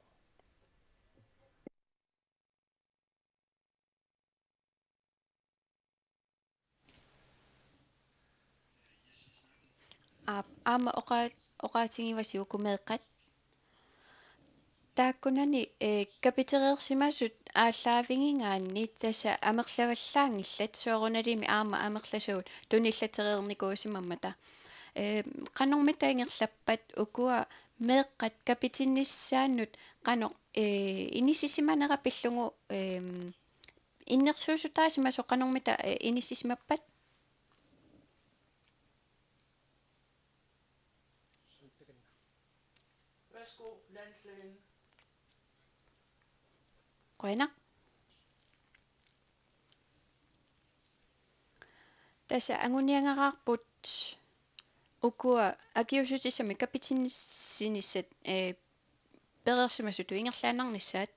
Aap, aamma oqa-, oqaatigivasi uku meeqqat. Taakkunani, eh, kapitereersimasut aallaavigigaanni tassa amerlavallaanngillat soorunalimi aamma amerlasuut tunillatereernikuusimammata. Eh, qanormita ingerlappat ukua meeqqat kapitinnissaannut qanoq, eh, inissisimanera pillugu, ehm, innersuussutaasimasoq qanormita, eh, inissisimappat? Værsgo, landslagene. Qujanaq. Tassa anguniagaraarput ukua akiuussutissamik kapitinnissinissat, eh, pereersimasutut ingerlaannarnissaat.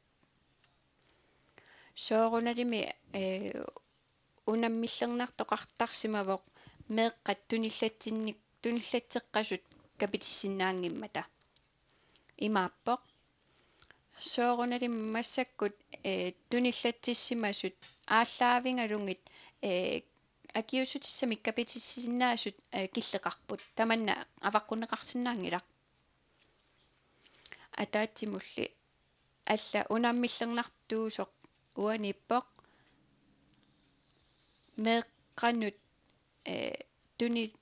Soorunalimi, eh, unammillernartoqartarsimavoq meeqqat tunillatsinnik-, tunillatseqqasut kapitissinnaanngimmata. Imaappoq: soorunalimi massakkut, eh, tunillatsissimasut aallaavigalugit, eh, akiuussutissamik kapititsisinnaasut, eh, killeqarput. Tamanna avaqqunneqarsinnaanngilaq. Ataatsimulli alla unammillernartuusoq uaniippoq meeqqanut, eh, tuni-,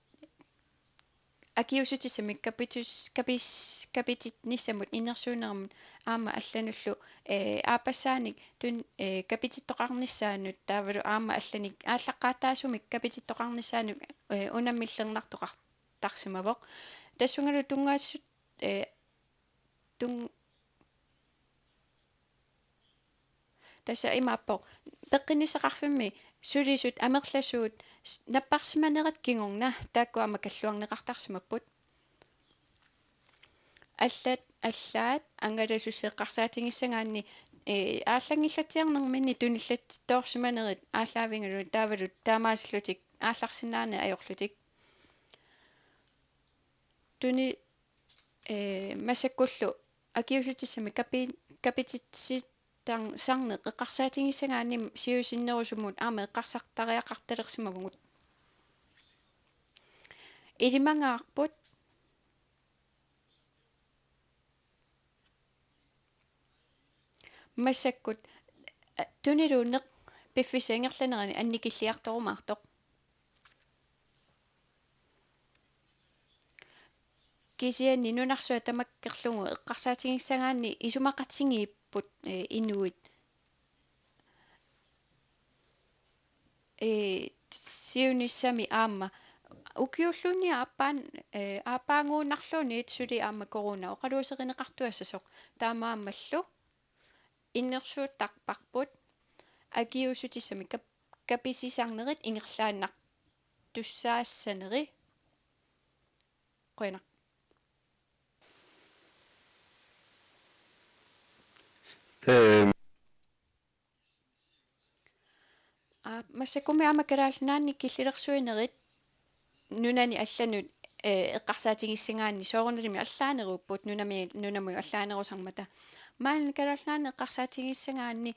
akiuussutissamik kapitus-, kapis-, kapititsinnissamut innersuunnermut aamma allanullu, eh, aappassaanik tun-, eh, kapitittoqarnissaanut taavalu aamma allanik aallaqqaataasumik kapitittoqarnissaanut, eh, unammillernartoqartarsimavoq. Tassungalu tunngassut, eh, tun-, Tassa imaappoq, peqqinnissaqarfimmi sulisut amerlasuut s-, napparsimanerat kingorna taakku aamma kalluarneqartarsimapput. Allat, allaat angalasussat eqqarsaatigissagaanni, eh, aallanngillatsiarnerminni tunillatsittoorsimanerit aallaavigalugit taavalu taamaasillutik aallarsinnaaneq ajorlutik. Tuni, eh, massakkullu akiuussutissamik kapi-, kapititsittarn-, sarneq eqqarsaatigissagaanni siusinnerusumut aamma eqqarsartariaqartalersimavugut. Ilimangaarput. Massakkut, eh, tuniluunneq piffissap ingerlanerani annikilliartorumaartoq. Kisianni nunarsuaq tamakkerlugu eqqarsaatigissagaanni isumaqatigiipput, eh, inuit. Eh, siunissami aamma ukiulluunniit aappaan-, eh, aappaaguunnarluunniit suli aamma corona oqaluuserineqartuassasoq, taamaammallu innersuuttarparput akiuussutissamik kap-, kapisisarnerit ingerlaannartussaassaneri. Qujanaq. Øhm. Aa, massakkummi aamma Kalaallit Nunaanni killilersuinerit nunani allanut, eh, eqqarsaatigissagaanni soorunalimi allaaneruupput nunami, nunamut allaanerusarmata. Maani Kalaallit Nunaanni eqqarsaatigissagaanni,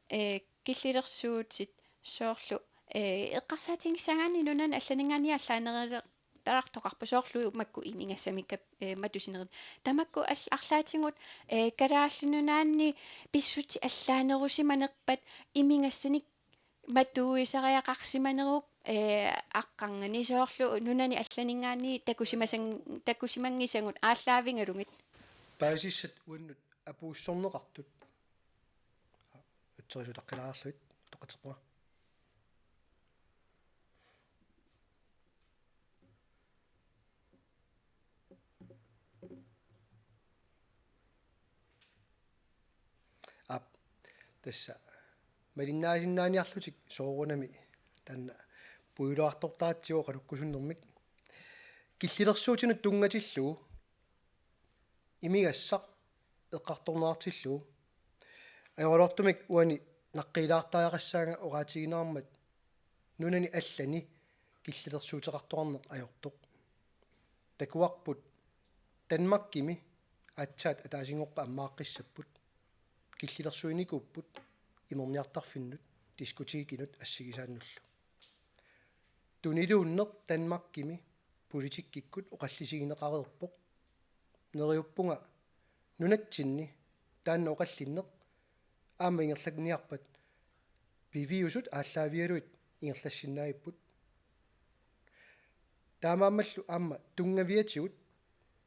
eh, killilersuutit soorlu, eh, eqqarsaatigissagaanni nunani allaninngaanniit allaanerule-, taartoqarpoq soorlu makku imigassamik kap-, eh, matusinerit. Tamakku al-, arlaatigut, eh, Kalaallit Nunaanni pissutsit allaanerusimanerpat imigassanik matuisariaqarsimanerup, eh, aqqarnganni soorlu nunani allaninngaanniit takusimasang-, takusimanngisagut aallaavigalugit. Paasissat uannut apuussorneqartut. Utserisutaqqilaarlugit toqaterpunga. Aap, tassa malinnaasinnaaniarlutik soorunami taanna puiluartortaratsigu oqalukkusunnermik. Killilersuutinut tunngatillugu imigassaq eqqartorneqartillugu. Ajoraluartumik uani naqqiilaartariaqassaanga oqaatigineqarmat nunani allani killilersuuteqartoqarneq ajortoq. Takuarput Danmarkimi aatsaat ataasinngorpat ammaaqqissapput. Killilersuinikuupput imerniartarfinnut diskotekinut assigisaannullu. Tuniluunneq Danmarkimi politikkikkut oqallisigineqareerpoq. Neriuppunga nunatsinni taanna oqallinneq aamma ingerlanniarpat piviusut aallaavigalugit ingerlassinnaagipput. Taamaammallu aamma tunngaviatigut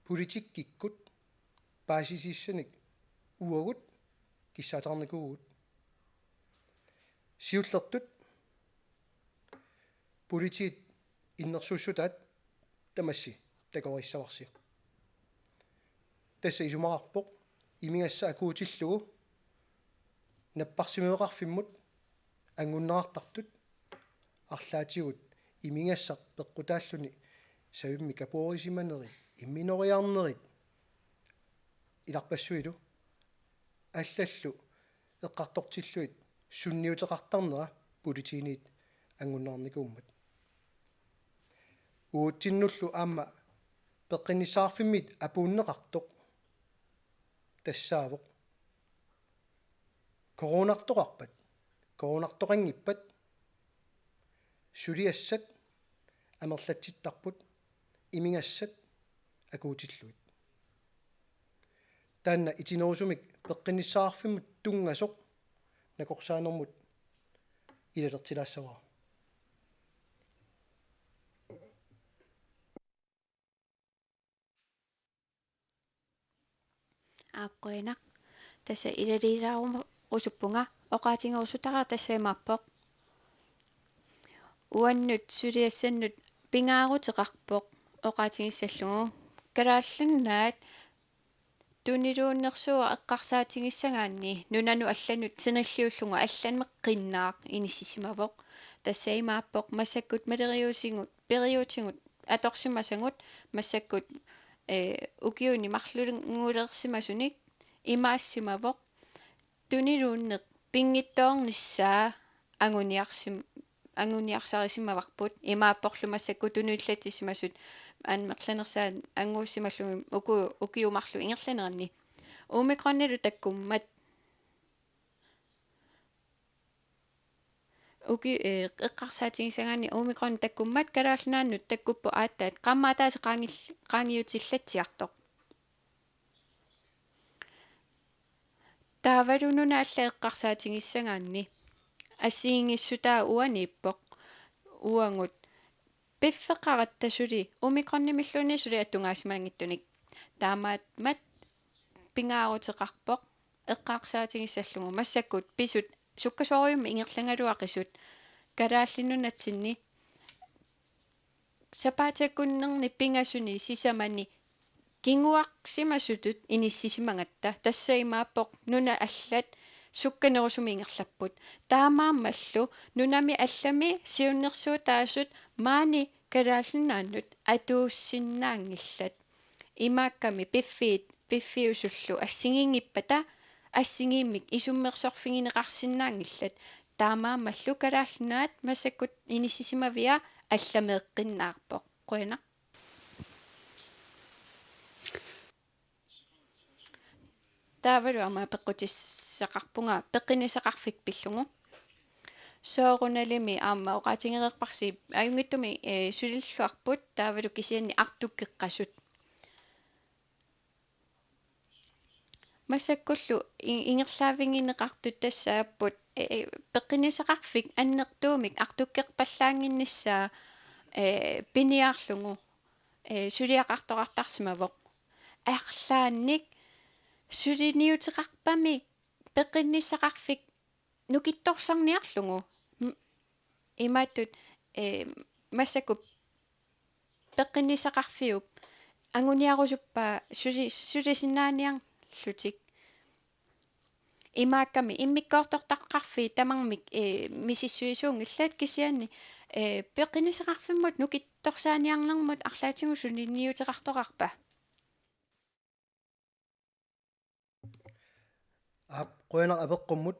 politikkikkut paasisissanik uagut kissaateqarnikuuvugut. Siullertut politiit innersuussutaat tamassi takorissavarsi. Tassa isumaqarpoq imigassaq akuutillugu napparsimmaveqarfimmut angunneqartartut arlaatigut imigassaq peqqutaalluni savimmi kapoorisimanerit, imminoriarnerit ilarpassuilu allallu eqqartortillugit sunniuteqartarnera politiinit angunneqarnikuummat. Uatsinnullu aamma peqqinnissaqarfimmit apuunneqartoq tassaavoq Coronartoqarpat, coronartoqanngippat, suliassat amerlatsittarput imigassat akuutillugit. Taanna itinerusumik peqqinnissaqarfimmut tunngasoq nakorsaanermut ilalertilaassavara. Aap, qujanaq. Tassa ilaleriilaarusuppunga, oqaatigerusutara tassa imaappoq: Uannut suliassannut pingaaruteqarpoq oqaatigissallugu Kalaallit Nunaat tuniluunnersuuvoq eqqarsaatigissagaanni nunanut allanut sanilliullugu allameqqinnaaq inissisimavoq. Tassa imaappoq massakkut maleriuutigut, periuutigut atorsimasagut massakkut, eh, ukiuni marlunngulersimasunik imaassimavoq: Tuniluunneq pinngitsoornissaa anguniarsim-, anguniarsarisimavarput, imaapporlu massakkut tunulillatsissimasut amerlanersaat anguussimallugit uku-, ukiut marluk ingerlaneranni. Omikronilu takkummat uki-, eh, eqqarsaatigissagaanni omikron takkummat Kalaallit Nunaannut takkuppoq aatsaat qaammat ataaseq qaangil-, qaangiutillatsiartoq. Taavalu nunat allat eqqarsaatigissagaanni assigiinngissutaa uaniippoq, uagut piffeqaratta suli omikronimilluunniit suli attugaasimanngitsunik. Taamaammat pingaaruteqarpoq eqqarsaatigissallugit massakkut pisut sukkasoorujummik ingerlagaluaqisut Kalaallit Nunatsinni sapaatip akunnerni pingasuni sisamani kinguarsimasutut inissisimagatta, tassa imaappoq nunat allat sukkanerusumik ingerlapput. Taamaammallu nunami allami siunnersuutaasut maani Kalaallit Nunaannut atuussinnaanngillat. Imaakkami piffiit piffiusullu assigiinngippata assigiimmik isummersorfigineqarsinnaanngillat. Taamaammallu Kalaallit Nunaat massakkut inissisimavia allameeqqinnaarpoq. Qujanaq. Taavalu aamma peqqutissaqarpunga peqqinnissaqarfik pillugu. Soorunalimi aamma oqaatigereerparsi ajunngitsumik, eh, sulilluarput, taavalu kisianni artukkeqqasut. Massakkullu i-, ingerlaavigineqartut tassaapput, eh, peqqinnissaqarfik annertuumik artukkerpallaannginnissaa, eh, piniarlugu, eh, suliaqartoqartarsimavoq. Arlaannik suliniuteqarpami peqqinnissaqarfik nukittorsarniarlugu. M-, imaattut, eh, massakkut peqqinnissaqarfiup anguniarusuppaa suli-, sulisinnaaniarlutik. Imaakkami immikkoortortaqarfiit tamarmik, eh, misissuisuunngillat, kisianni, eh, peqqinnissaqarfimmut nukittorsaaniarnermut arlaatigut suliniuteqartoqarpa? Aap, qujanaq apeqqummut.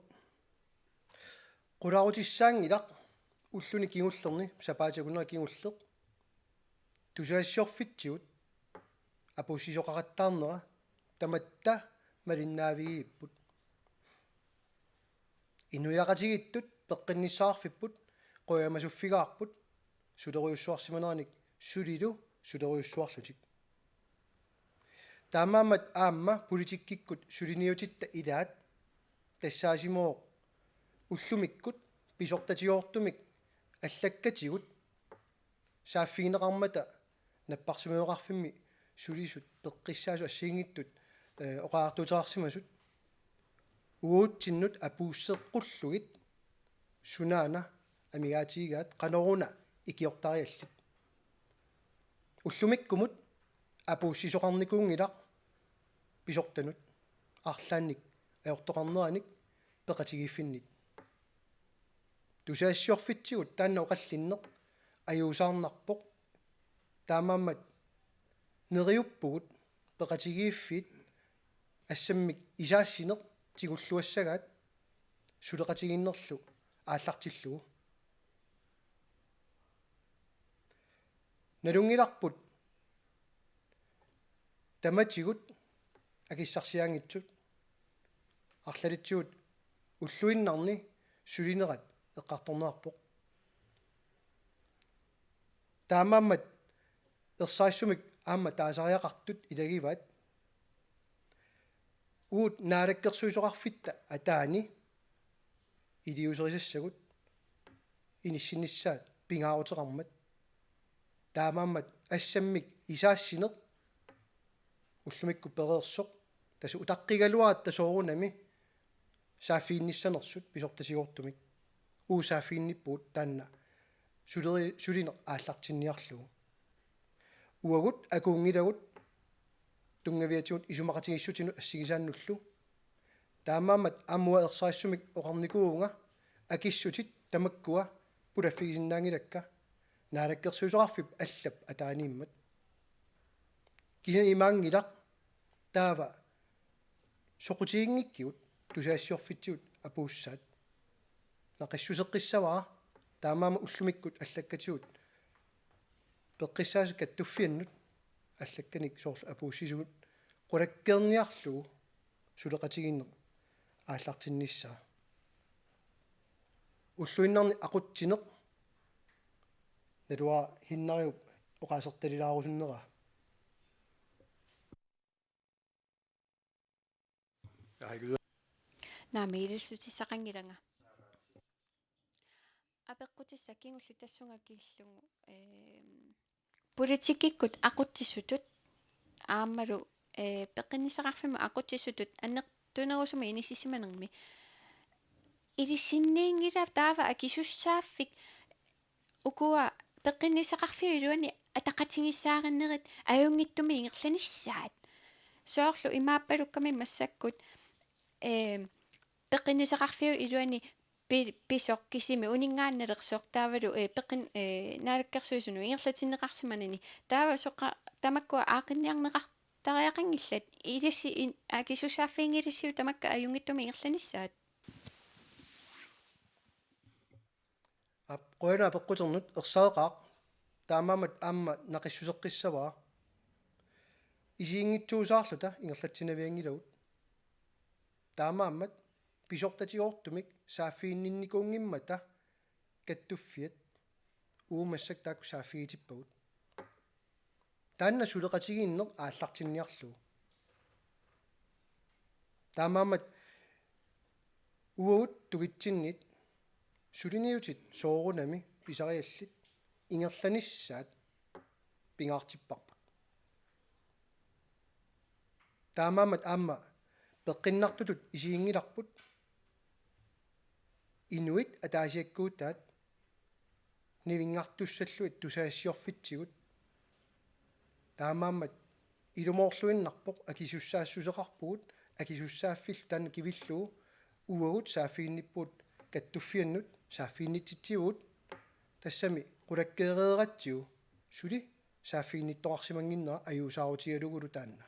Qulaarutissaanngilaq ulluni kingullerni, sapaatip akunnera kingulleq, tusagassiorfitsigut apuussisoqaqattaarnera tamatta malinnaavigigipput. Inuiaqatigiittut peqqinnissaqarfipput qujamasuffigaarput sulerujussuarsimaneranik sulilu sulerujussuarlutik. Taamaammat aamma politikkikkut suliniutitta ilaat tassaasimavoq ullumikkut pisortatigoortumik allakkatigut saaffigineqarmata napparsimmaveqarfimmi sulisut peqqissaasut assigiinngitsut, eh, oqariartuuteqarsimasut uagutsinnut apuusseqqullugit sunaana amigaatigigaat, qanoruna ikiortariallit. Ullumikkumut apuussisoqarnikuunngilaq pisortanut arlaannik ajortoqarneranik peqatigiiffinnit. Tusagassiorfitsigut taanna oqallinneq ajuusaarnarpoq. Taamaammat neriuppugut peqatigiiffiit assammik isaassineq tigulluassagaat suleqatigiinnerlu aallartillugu. Nalunngilarput tamatigut akissarsiaanngitsut arlalitsigut ulluinnarni sulinerat eqqartorneqarpoq. Taamaammat ersarissumik aamma taasariaqartut ilagivaat uagut naalakkersuisoqarfitta ataani iliuuserisassagut inissinnissaat pingaaruteqarmat. Taamaammat assammik isaassineq ullumikkut pereersoq, tassa utaqqigaluaratta soorunami saaffiginnissanersut pisortatigoortumik. Uagut saaffiginnippugut taanna suleri-, sulineq aallartinniarlugu. Uagut akuunngilagut tunngaviatigut isumaqatigiissutinut assigisaannullu. Taamaammat aamma uanga ersarissumik oqarnikuuvunga akissutit tamakkua pulaffigisinnaanngilakka naalakkersuisoqarfiup allap ataaniimmat. Kisianni imaanngilaq taava soqutiginngikkigut tusagassiorfitsigut apuussaat. Naqissuseqqissavara taamaammat ullumikkut allakkatigut peqqissaasut kattuffiannut allakkanik soorlu apuussisugut qulakkeerniarlugu suleqatigiinneq aallartinnissaa. Ulluinnarni aqutsineq naluara Hinnariup oqaasertalilaarusunneraa. Naamik, ilissutissaqanngilanga. Apeqqutissaq kingulleq tassunga killungu, ehm, politikkikkut aqutsisutut aammalu, eh, peqqinnissaqarfimmut aqutsisutut annertunerusumik inissisimanermi. Ilissinniinngilaq taava akisussaaffik ukua peqqinnissaqarfiup iluani ataqatigiissaarinerit ajunngitsumik ingerlanissaat. Soorlu imaappalukkami massakkut, eh, peqqinnissaqarfiup iluani pi-, pisoq kisimi uninngaannalersoq taavalu, eh, peqqin-, eh, naalakkersuisunut ingerlatinneqarsimanani. Taava soqqa-, tamakkua aaqqinniarneqartariaqanngillat. Ilissi in-, akisussaaffiginngilissiuk tamakku ajunngitsumik ingerlanissaat. Aap, qujanaq apeqquternut, ersareqaaq. Taamaammat aamma naqissuseqqissavara. Isiginngitsuusaarluta ingerlatsinavianngilagut. Taamaammat pisortatigoortumik saaffiginninnikuunngimmata kattuffiat uagut massakkut taakku saaffigitippagut. Taanna suleqatigiinneq aallartinniarlugu. Taamaammat uagut tukitsinnit suliniutit soorunami pisariallit ingerlanissaat pingaartipparput. Taamaammat aamma peqqinnartutut isiginngilarput inuit ataasiakkuutaat nivinngartussallugit tusagassiorfitsigut. Taamaammat ilumoorluinnarpoq akisussaassuseqarpugut, akisussaaffillu taanna kivillugu uagut saaffiginnippugut kattuffiannut, saaffiginnitsitsivugut, tassami qulakkeereeratsigu suli saaffiginnittoqarsimannginnera ajuusaarutigalugulu taanna.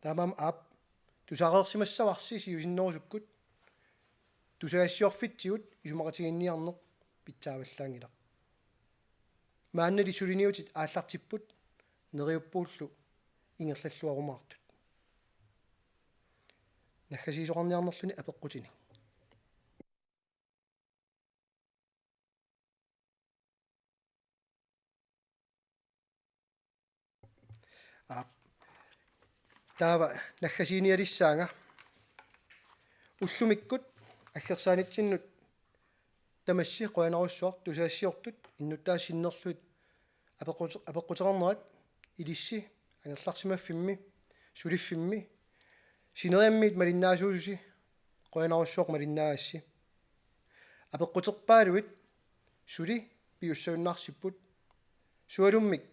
Taamaammat aap, tusaareersimassavarsi siusinnerusukkut, tusagassiorfitsigut isumaqatigiinniarneq pitsaavallaanngilaq. Maannali suliniutit aallartipput neriuppuullu ingerlalluarumaartut. Naggasiisoqarniarnerluni apeqqutinik. Aap. Taava naggasiinialissaanga. Ullumikkut aggersaanitsinnut tamassi qujanarsuaq tusagassiortut innuttaasut sinnerlugit apeqqut-, apeqquteqarnerat ilissi angerlarsimaffimmi, suliffimmi, sineriammiit malinnaasuususi qujanarsuaq malinnaagassi. Apeqquterpaaluit suli piussajunnaarsipput, sualummik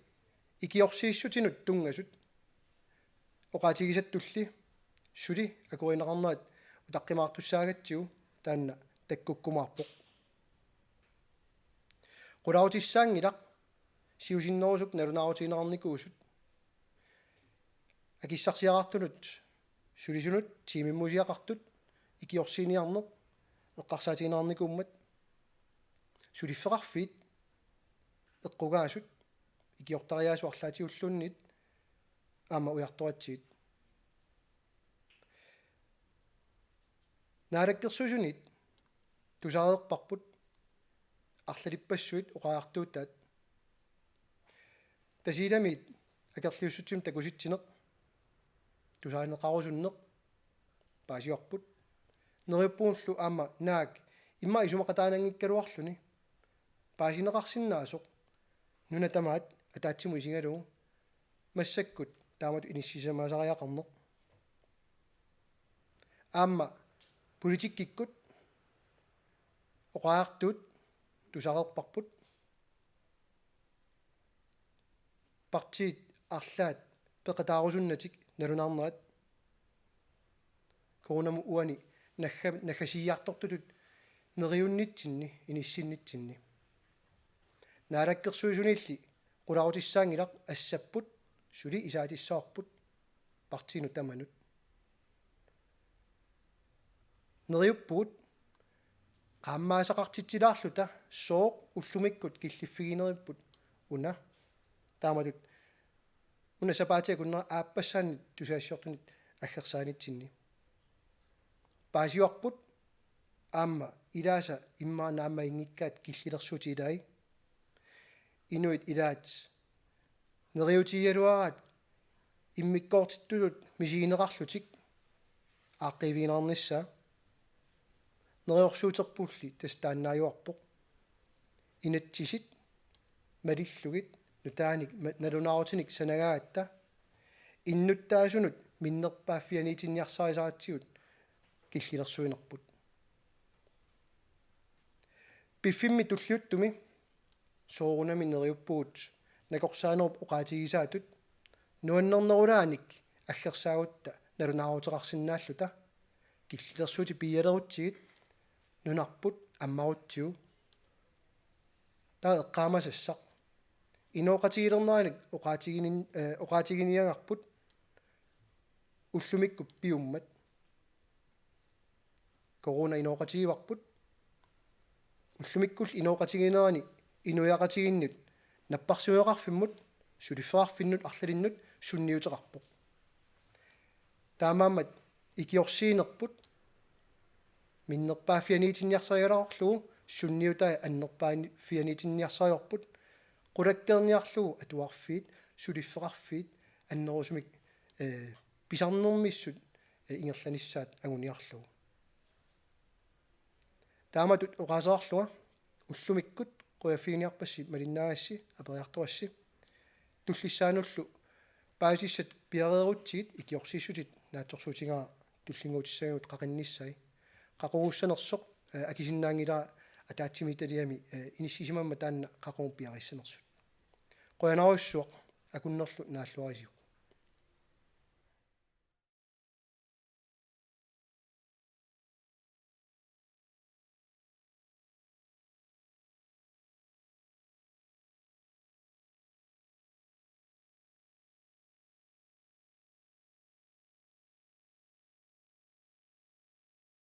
ikiorsiissutinut tunngasut oqaatigisattulli suli akuerineqarnerat utaqqimaartussaagatsigu taanna takkukkumaarpoq. Qulaarutissaanngilaq siusinnerusukkut nalunaarutigineqarnikuusut. Akissarsiaqartunut sulisunut tiimimmusiaqartut ikiorsiiniarneq eqqarsaatigineqarnikuummat, suliffeqarfiit eqqugaasut ikiortariaasut arlaatigulluunniit aamma ujartoratsigit. Naalakkersuisuniit tusareerparput arlalippassuit oqariartuutaat. Tasiilamiit akerliussutsimik takusitsineq, tusaaneqarusunneq paasivarput. Neriuppugullu aamma naak immaqa isumaqataananngikkaluarluni paasineqarsinnaasoq nuna tamaat ataatsimut isigalugu massakkut taamatut inissisimasariaqarneq. Aamma politikkikkut oqariartuut tusareerparput. Partiit arlaat peqataarusunnatik nalunaarnerat coronamut uani nagga-, naggasiiartortutut neriunnitsinni, inissinnitsinni. Naalakkersuisuniilli qularutissaanngilaq, assapput suli isaatissavarput partiinut tamanut. Neriuppugut qaammaasaqartitsilaarluta sooq ullumikkut killiffiginerupput una. Taamatut una sapaatip akunnera aappassaani tusagassiortunit aggersaanitsinni. Paasivarput aamma ilaasa immaqa naammaginngikkaat killilersuutit ilai. Inuit ilaat neriutigigaluaraat immikkoortittutut misigineqarlutik aaqqiivigineqarnissaa. Neriorsuuterpulli tassa taannaajuarpoq. Inatsisit malillugit nutaanik ma-, nalunaarutinik sanagaagatta innuttaasunut minnerpaaffianiitinniarsarisaratsigu killilersuinerput. Piffimmi tulliuttumi soorunami neriuppugut nakorsaanerup oqaatigisaatut nuannernerulaanik aggersaagutta nalunaaruteqarsinnaalluta killilersuutit piialerutsigit nunarput ammarutsigu. Taava eqqaamasassaq. Inooqatigilerneranik oqaatiginin-, eh, oqaatiginiagarput ullumikkut piummat. Corona inooqatigivarput. Ullumikkulli inooqatiginerani inuiaqatigiinnut napparsimmaveqarfimmut, suliffeqarfinnut arlalinnut sunniuteqarpoq. Taamaammat ikiorsiinerput minnerpaaffianiitinniarsarigaluarlugu sunniutai annerpaaffianiitinniarsarivarput, qulakkeerniarlugu atuarfiit, suliffeqarfiit annerusumik, eh, pisarnermissut, eh, ingerlanissaat anguniarlugu. Taamatut oqaaseqarlunga ullumikkut qujaffiginiarpassi malinnaagassi aperiartorassi. Tullissaanullu paasissat piareerutsigit ikiorsiissutit naatsorsuutigaara tullinnguutissagigut qaqinnissai. Qaqugussanersoq, eh, akisinnaanngilara ataatsimiititaliami, eh, inissisimammat taanna qaqugu piareersanersut. Qujanarsuaq akunnerlu naalluarisiuk.